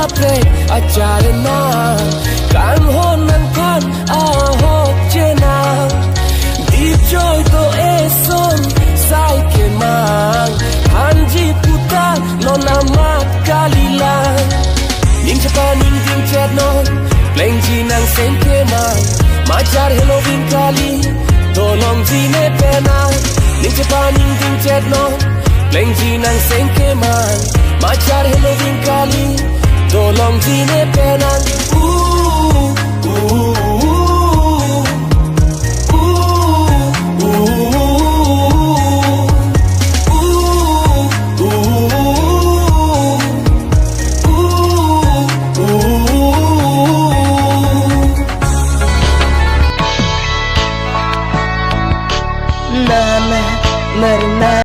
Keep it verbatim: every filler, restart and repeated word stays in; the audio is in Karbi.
Pre acharna kanghon nangphan ahok chenang. Dipchoi to eson sai kemang. Hanji puta non amat kalilang. Ning chepaningding chet non plengji nang seng kemang. Machar Halloween kali dolongji ne penang. Ning chepaningding chet non plengji nang seng kemang. Machar Halloween kali dolongji ne penang. Uh,